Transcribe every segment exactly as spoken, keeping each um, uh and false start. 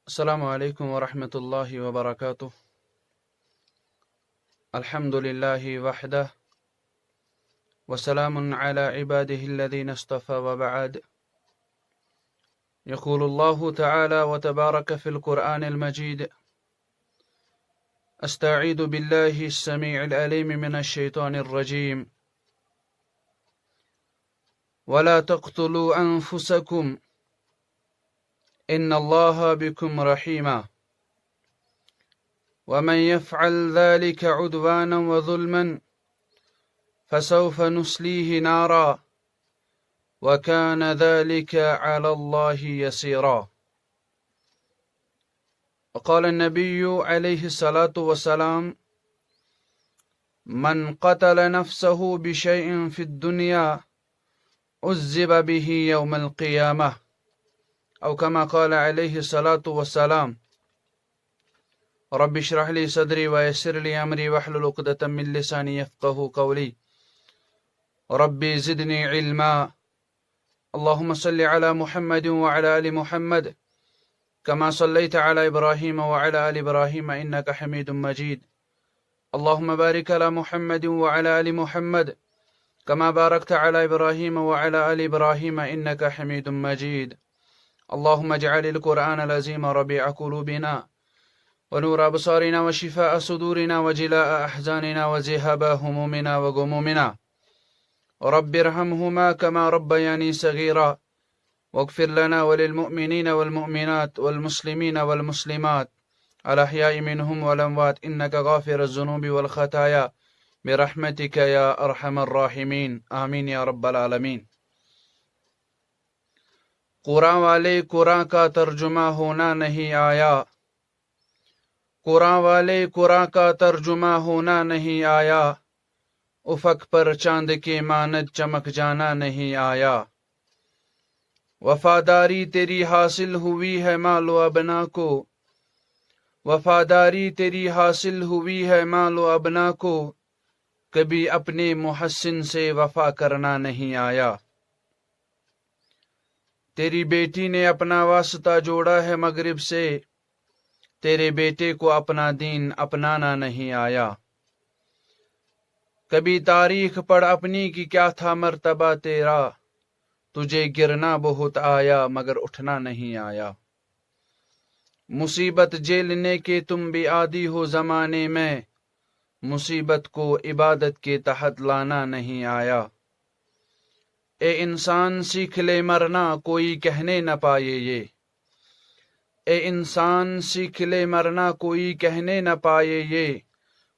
السلام عليكم ورحمة الله وبركاته. الحمد لله وحده، وسلام على عباده الذين اصطفى، وبعد. يقول الله تعالى وتبارك في القرآن المجيد: أستعيذ بالله السميع العليم من الشيطان الرجيم. ولا تقتلوا أنفسكم إن الله بكم رحيما. ومن يفعل ذلك عدوانا وظلما فسوف نصليه نارا وكان ذلك على الله يسيرا. وقال النبي عليه الصلاة والسلام: من قتل نفسه بشيء في الدنيا عذب به يوم القيامة، أو كما قال عليه الصلاة والسلام. رب اشرح لي صدري ويسر لي أمري واحلل عقدة من لساني يفقه قولي. رب زدني علما. اللهم صل على محمد وعلى آل محمد كما صليت على إبراهيم وعلى آل إبراهيم إنك حميد مجيد. اللهم بارك على محمد وعلى آل محمد كما باركت على إبراهيم وعلى آل إبراهيم إنك حميد مجيد. اللهم اجعل القرآن العظيم ربيع قلوبنا ونور أبصارنا وشفاء صدورنا وجلاء أحزاننا وذهاب همومنا وغمومنا. رب ارحمهما كما ربياني صغيرا. واغفر لنا وللمؤمنين والمؤمنات والمسلمين والمسلمات الأحياء منهم والأموات إنك غافر الذنوب والخطايا برحمتك يا أرحم الراحمين. آمين يا رب العالمين. قرآن والے، قرآن کا ترجمہ ہونا نہیں آیا۔ قرآن والے، قرآن کا ترجمہ ہونا نہیں آیا۔ افق پر چاند کے مانند چمک جانا نہیں آیا۔ وفاداری تیری حاصل ہوئی ہے مال و ابنا کو۔ وفاداری تیری حاصل ہوئی ہے مال و ابنا کو۔ کبھی اپنے محسن سے وفا کرنا نہیں آیا۔ تیری بیٹی نے اپنا واسطہ جوڑا ہے مغرب سے، تیرے بیٹے کو اپنا دین اپنانا نہیں آیا۔ کبھی تاریخ پڑھ اپنی کہ کیا تھا مرتبہ تیرا، تجھے گرنا بہت آیا مگر اٹھنا نہیں آیا۔ مصیبت جھیلنے کے تم بھی عادی ہو زمانے میں، مصیبت کو عبادت کے تحت لانا نہیں آیا۔ اے انسان سیکھ لے مرنا کوئی کہنے نہ پائے یہ، اے انسان سیکھ لے مرنا کوئی کہنے نہ پائے یہ،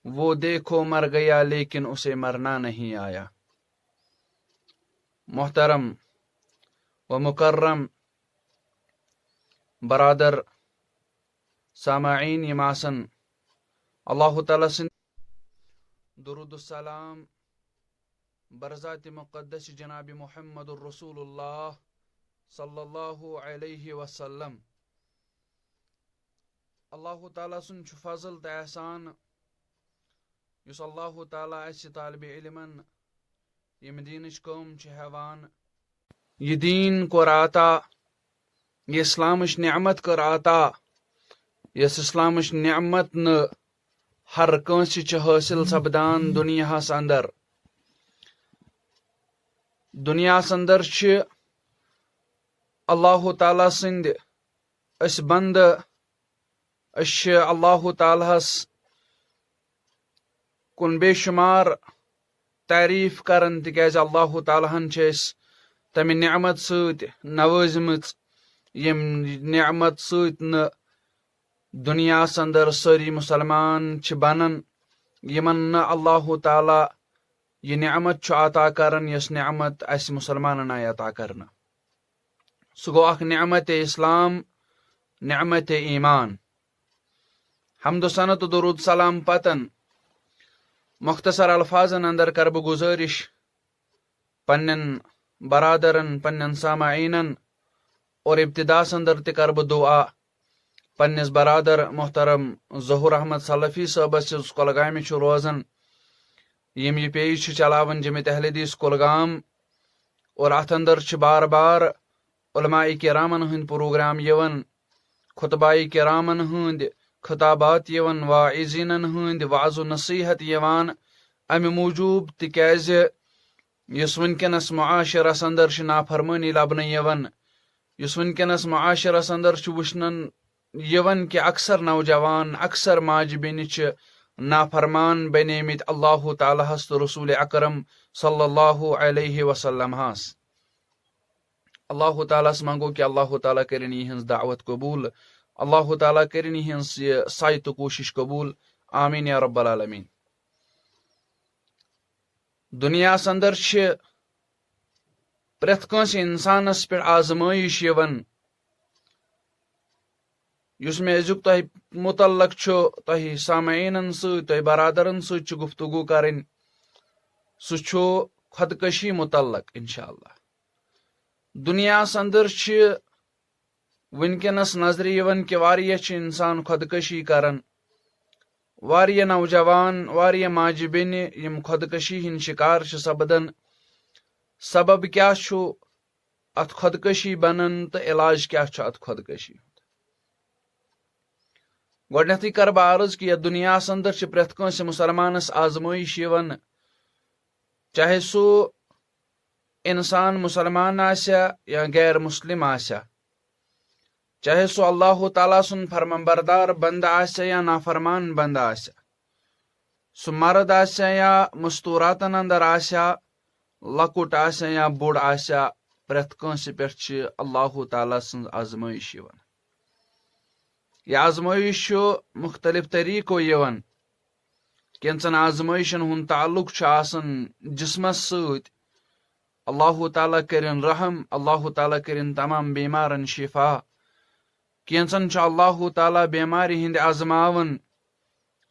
وہ دیکھو مر گیا لیکن اسے مرنا نہیں آیا۔ محترم و مکرم برادر سامعین یِم آسن، اللہ تعالیٰ سٕنٛدِ درود و سلام برذات مقدس جناب محمد رسول اللہ صلی اللہ علیہ وسلم۔ اللہ تعالیٰ سُنٛد چھُ فضل تہٕ احسان، یُس اللہ تعالیٰ اَسہِ طالب علمن یِم دیٖنٕچ کٲم چھِ ہٮ۪وان، یہِ دیٖن کوٚر عطا، یہِ اسلامٕچ نعمت کٔر عطا، یۄس اسلامٕچ نعمت نہٕ ہر کٲنٛسہِ چھِ حٲصِل سپدان دُنیاہَس اندر۔ دُنیاہَس اندر چھِ اللہ تعالیٰ سٕنٛدِ أسۍ بندٕ، أسۍ چھِ اللہ تعالیٰ ہَس کُن بے شُمار تعریٖف کران، تِکیازِ اللہ تعالیٰ ہن چھِ أسۍ تمہِ نعمت سۭتۍ نوٲزمٕژ، ییٚمہِ نعمت سۭتۍ نہٕ دُنیاہَس اندر سٲری مُسلمان چھِ بنان، یِمن نہٕ اللہ تعالیٰ یہِ نعمت چھُ عطا کران، یۄس نعمت اَسہِ مُسلمانن آیہِ عطا کرنہٕ۔ سُہ گوٚو اکھ نعمت اسلام، نعمت ایمان۔ حمد و ثنا تہٕ درود سلام پتن مختصر الفاظن اندر کرٕ بہٕ گزٲرِش پننٮ۪ن برادرن، پننٮ۪ن سامعیٖنن، اور ابتداہس اندر تہِ کرٕ بہٕ دعا پننِس برادر محترم ظہور احمد سلفی صٲبس، یُس کۄلگامہِ چھُ روزان، یِم یہِ پیج چھِ چلاوان جمعیت اہل حدیث کۄلگام، اور اتھ اندر چھِ بار بار علماء کرامن ہٕنٛدۍ پروگرام یِوان، خطبائی کرامن ہٕنٛدۍ خطابات یِوان، واعظیٖنن ہٕنٛدۍ وعظ و نصیحت یِوان، امہِ موٗجوٗب تِکیازِ یُس وٕنکیٚنس معاشرس اندر چھِ نافرمٲنی لبنہٕ یِوان، یُس وٕنکیٚنس معاشرس اندر چھُ وٕچھنہٕ یِوان کہِ اکثر نوجوان، اکثر ماجہِ بیٚنہِ چھِ نافرمان بنیمٕتۍ اللہ تعالیٰ ہس تہٕ رسول اکرم صلی اللہ علیہ وسلم ہس۔ اللہ تعالیٰ ہس منگو کہِ اللہ تعالیٰ کٔرِن یِہٕنٛز دعوت قبول، اللہ تعالیٰ کٔرِن یِہٕنٛز یہِ سعی تہٕ کوٗشش قبول۔ آمین یا رب العالمین۔ دُنیاہس اندر چھِ پرٛٮ۪تھ کٲنٛسہِ انسانس پٮ۪ٹھ آزمٲیش یِوان۔ یُس مےٚ أزیُک تۄہہِ متعلق چھُ، تۄہہِ سامعیٖنن سۭتۍ، تۄہہِ برادرن سۭتۍ چھِ گفتگو کرٕنۍ، سُہ چھُ خۄدکشی متعلق۔ انشاءاللہ دُنیاہس اندر چھِ وٕنکیٚنس نظرِ یِوان کہِ واریاہ چھِ انسان خۄدکشی کران، واریاہ نوجوان، واریاہ ماجہِ بیٚنہِ یِم خۄدکشی ہٕنٛدۍ شکار چھِ سپدان۔ سبب کیٛاہ چھُ اتھ خۄدکشی بنان تہٕ علاج کیٛاہ چھُ اتھ خۄدکشی ہُنٛد؟ گۄڈٕنیتھٕے کرٕ بہٕ عرض کہِ یتھ دُنیاہس اندر چھِ پرٛٮ۪تھ کٲنٛسہِ مسلمانس آزمٲیش یِوان، چاہے سُہ انسان مسلمان آسیا یا غیر مسلم آسیا، چاہے سُہ اللہ تعالیٰ سُنٛد فرمان بردار بندٕ آسیا یا نافرمان بندٕ آسیا، سُہ مرد آسیا یا مستوراتن اندر آسیا، لۄکُٹ آسیا یا بوٚڑ آسیا، پرٛٮ۪تھ کٲنٛسہِ پٮ۪ٹھ چھِ اللہ تعالیٰ سٕنٛز آزمٲیش یِوان۔ یہِ آزمٲیش چھُ مُختٔلِف طریٖقو یِوان۔ کینٛژن آزمٲیشن ہُنٛد تعلق چھُ آسان جسمس سۭتۍ۔ اللہ تعالیٰ کٔرِن رحم، اللہ تعالیٰ کٔرِن تمام بیمارن شفا۔ کینٛژن چھُ اللہ تعالیٰ بیمارِ ہٕنٛدِ آزماوان،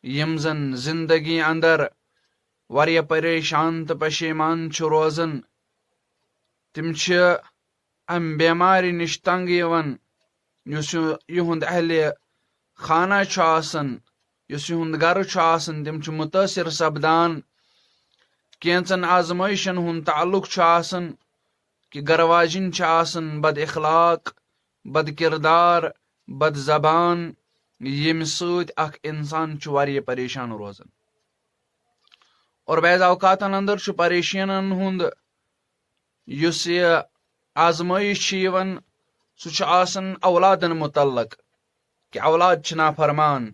یِم زن زندگی اندر واریاہ پریشان تہٕ پشیمان چھِ روزان۔ تِم چھِ امہِ بیمارِ نِش تنگ یِوان۔ یُس یہِ-، یِہُنٛد اہلِ خانہ چھُ آسان، یُس یِہُنٛد گرٕ چھُ آسان، تِم چھِ مُتٲثِر سپدان۔ کینٛژن آزمٲیشن ہُنٛد تعلق چھُ آسان کہِ گرٕ واجِنۍ چھِ آسان بد اخلاق، بد کردار، بد زبان، ییٚمہِ سۭتۍ اکھ انسان چھُ واریاہ پریشان روزان۔ اور بعض اوقاتن اندر چھُ پریشانن ہُنٛد یُس یہِ آزمٲیش چھِ یِوان، سُہ چھُ آسان اولادن مُتعلق کہِ اولاد چھِ نافرمان،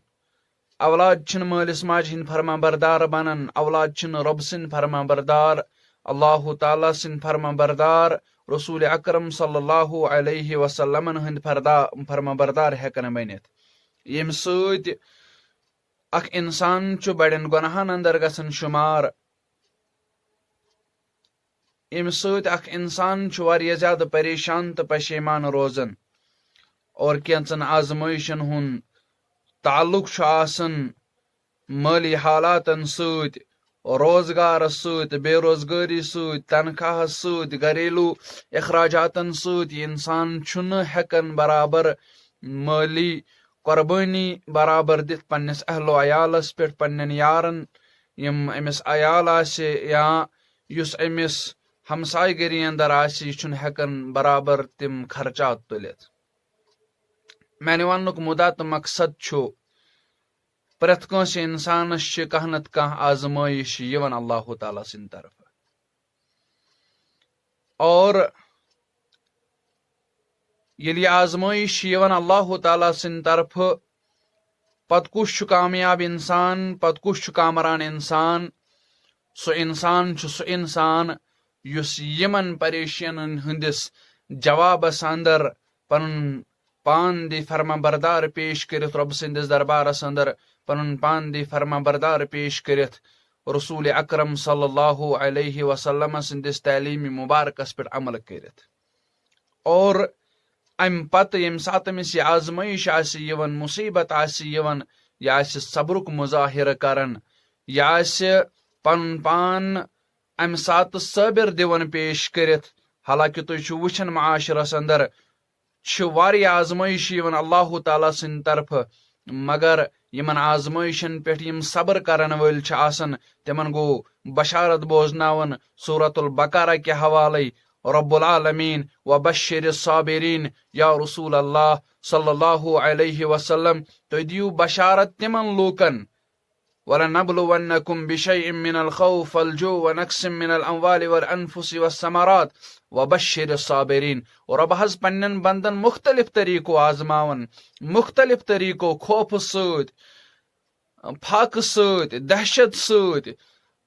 اولاد چھِنہٕ مٲلِس ماجہِ ہٕنٛدۍ فرما بردار بنان، اولاد چھِنہٕ رۄب سٕنٛدۍ فرما بردار، اللہ تعالیٰ سٕنٛدۍ فرما بردار، رسول اکرم صلی اللہ علیہ وسلمن ہٕنٛدۍ فردا-، فرما بردار ہٮ۪کان بٔنِتھ، ییٚمہِ سۭتۍ اکھ انسان چھُ بڑٮ۪ن گۄناہن اندر گژھان شُمار۔ اَمہِ سۭتۍ اکھ انسان چھُ واریاہ زیادٕ پریشان تہٕ پشیمان روزان۔ اور کینٛژن آزمٲیشن ہُنٛد تعلق چھُ آسان مٲلی حالاتن سۭتۍ، روزگارس سۭتۍ، بے روزگٲری سۭتۍ، تنخواہس سۭتۍ، گھریلو اخراجاتن سۭتۍ۔ یہِ انسان چھُنہٕ ہٮ۪کان برابر مٲلی قۄربٲنی برابر دِتھ پننِس اہل و عیالس پٮ۪ٹھ، پننٮ۪ن یارن، یِم أمِس عیال آسہِ یا یُس أمِس ہمسایہِ گٔری اندر آسہِ، یہِ چھُنہٕ ہٮ۪کان برابر تِم خرچات تُلِتھ۔ میانہِ وننُک مُدا تہٕ مقصد چھُ، پرٛٮ۪تھ کٲنٛسہِ انسانس چھِ کانٛہہ نتہٕ کانٛہہ آزمٲیش یِوان اللہ تعالیٰ سٕنٛدِ طرفہٕ۔ اور ییٚلہِ یہِ آزمٲیش چھِ یِوان اللہ تعالیٰ سٕنٛدِ طرفہٕ، پتہٕ کُس چھُ کامیاب انسان، پتہٕ کُس چھُ کامران انسان؟ سُہ انسان چھُ سُہ انسان یُس یِمن پریشانن ہٕنٛدِس جوابس اندر پنُن پان دی فرما بردار پیش کٔرِتھ، رۄب سٕنٛدِس دربارس اندر پنُن پان دی فرما بردار پیش کٔرِتھ، رسول اکرم صلی اللہ علیہ وسلم سٕنٛدِس تعلیٖمِ مُبارکس پٮ۪ٹھ عمل کٔرِتھ۔ اور امہِ پتہٕ ییٚمہِ ساتہٕ أمِس یہِ آزمٲیش آسہِ یِوان، مُصیبت آسہِ یِوان، یہِ آسہِ صبرُک مظاہرٕ کران، یہِ آسہِ پنُن پان امہِ ساتہٕ صٲبِر دِوان پیش کٔرِتھ۔ حالانکہِ تُہۍ چھِو وٕچھان معاشرس اندر چھِ واریاہ آزمٲیش یِوان اللہ تعالیٰ سٕنٛدِ طرفہٕ، مگر یِمن آزمٲیشن پٮ۪ٹھ یِم صبر کرن وٲلۍ چھِ آسان، تِمن گوٚو بشارت بوزناوان سورۃ البقرہ کہِ حوالے، رب العالمین، وبشر الصابرین، یا رسول اللہ صلی اللہ علیہ وسلم، تُہۍ دِیِو بشارت تِمن لوٗکن، ولنبلونکم بشیء من الخوف والجوع ونقص من الاموال والانفس والثمرات وبشر الصابرین۔ اور رب حظ پننٮ۪ن بندن مختلف طریقو آزماون، مختلف طریقو، خوفہٕ سۭتۍ، فاقہٕ سۭتۍ، دہشت سۭتۍ،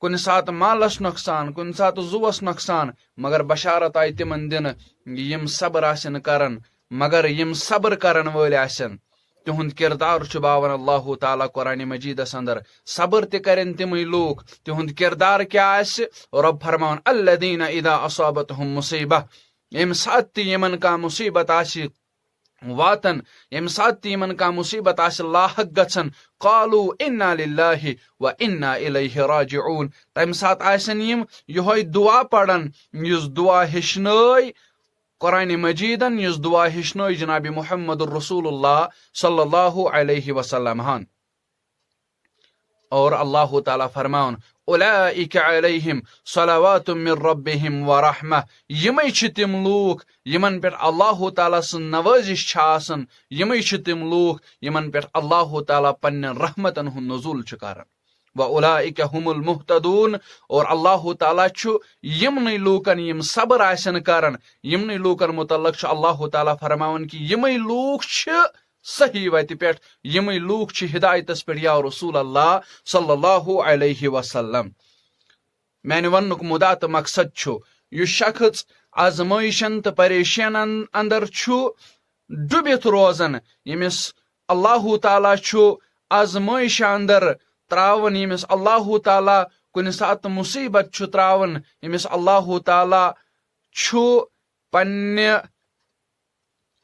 کُنہِ ساتہٕ مالس نۄقصان، کُنہِ ساتہٕ زُوس نۄقصان، مگر بشارت آیہِ تِمن دِنہٕ، یِم صبر آسن کران، مگر یِم صبر کرن وٲلۍ آسن، تِہُنٛد کردار چھُ باوان اللہ تعالیٰ قرآن مجیدس اندر۔ صبر تہِ کرن تِمٕے لوٗکھ، تِہُنٛد کردار کیٛاہ آسہِ؟ رب فرماوان، الذین اذا اصابتہم مصیبہ، ییٚمہِ ساتہٕ تہِ یِمن کانٛہہ مصیبت آسہِ واتان، ییٚمہِ ساتہٕ تہِ یِمن کانٛہہ مصیبت آسہِ لاحق گژھان، قالوا انا للہ و انا الیہ راجعون، تمہِ ساتہٕ آسن یِم یِہوے دعا پران، یُس دعا ہیٚچھنٲے قرآن مجیدن، یُس دعا ہیٚچھنٲے جناب محمد رسول اللہ صلی اللہ علیہ وسلم ہن۔ اور اللہ تعالیٰ فرماوان، اولئک علیہم صلوات من ربہم و رحمہ، یِمے چھِ تِم لوٗکھ یِمن پٮ۪ٹھ اللہ تعالیٰ سٕنٛز نوٲزِش چھِ آسان، یِمے چھِ تِم لوٗکھ یِمن پٮ۪ٹھ اللہ تعالیٰ پننٮ۪ن رحمتن ہُنٛد نزول چھُ کران۔ و اولئک هم المہتدون، اور اللہ تعالیٰ چھُ یِمنٕے لوٗکن، یِم صبر آسن کران، یِمنٕے لوٗکن متعلق چھُ اللہ تعالیٰ فرماوان کہِ یِمے لوٗکھ چھِ صحیح وتہِ پٮ۪ٹھ، یِمے لوٗکھ چھِ ہدایتس پٮ۪ٹھ یا رسول اللہ صلی اللہ علیہ وسلم۔ میانہِ وننُک مُدا تہٕ مقصد چھُ، یُس شخص آزمٲیشن تہٕ پریشانن اندر چھُ ڈُبِتھ روزان، ییٚمِس اللہ تعالیٰ چھُ آزمٲیشہِ اندر تراوان، ییٚمِس اللہ تعالیٰ کُنہِ ساتہٕ مصیبت چھُ تراوان، ییٚمِس اللہ تعالیٰ چھُ پننہِ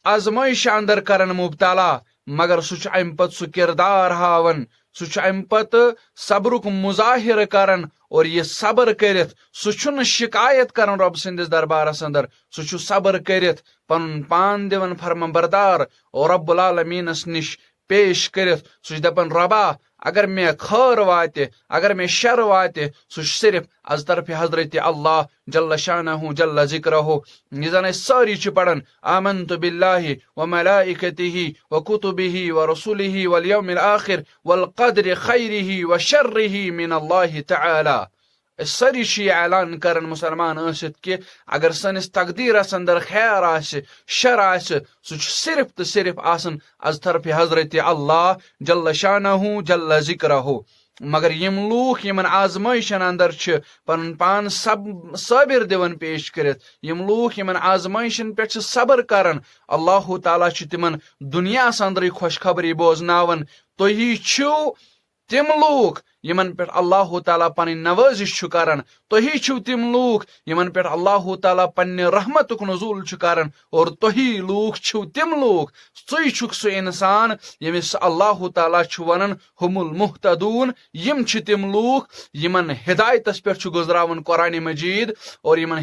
آزمٲیشہِ اندر کران مبتلا، مگر سُہ چھُ امہِ پتہٕ سُہ کردار ہاوان، سُہ چھُ امہِ پتہٕ صبرُک مظاہرٕ کران، اور یہِ صبر کٔرِتھ سُہ چھُنہٕ شکایت کران رۄب سٕنٛدِس دربارس اندر، سُہ چھُ صبر کٔرِتھ پنُن پان دِوان فرمان بردار اور رب العالمینس نِش پیش کٔرِتھ۔ سُہ چھُ دپان، رۄبا، اگر مےٚ خٲر واتہِ، اگر مےٚ شر واتہِ، سُہ چھُ صرف از طرفِ حضرت اللہ جل شانہ جل ذکرہ۔ یہِ زن أسۍ سٲری چھِ پران، آمنت باللہ و ملائکتہ و کتبہ و رسلہ والیوم الآخر والقدر خیرہ و شرہ من اللہ تعالیٰ۔ أسۍ سٲری چھِ یہِ اعلان کران مسلمان ٲسِتھ کہِ اگر سٲنِس تقدیٖرس اندر خیر آسہِ، شر آسہِ، سُہ چھُ صرف تہٕ صرف آسان از طرفِ حضرت اللہ جل شانہ جل ذکرہ۔ مگر یِم لوٗکھ یِمن آزمٲیشن اندر چھِ پنُن پان صب-، صٲبِر دِوان پیش کٔرِتھ، یِم لوٗکھ یِمن آزمٲیشن پٮ۪ٹھ چھِ صبر کران، اللہ تعالیٰ چھُ تِمن دُنیاہس اندرٕے خۄشخبری بوزناوان، تُہی چھِو تِم لوٗکھ یِمن پٮ۪ٹھ اللہ تعالیٰ پنٕنۍ نوٲزِش چھُ کران، تُہی چھِو تِم لوٗکھ یِمن پٮ۪ٹھ اللہ تعالیٰ پننہِ رحمتُک نزول چھُ کران، اور تُہی لوٗکھ چھِو تِم لوٗکھ، ژٕے چھُکھ سُہ انسان ییٚمِس اللہ تعالیٰ چھُ ونان، هم المہتدون، یِم چھِ تِم لوٗکھ یِمن ہدایتس پٮ۪ٹھ چھُ گُزراوان قرآن مجید اور یِمن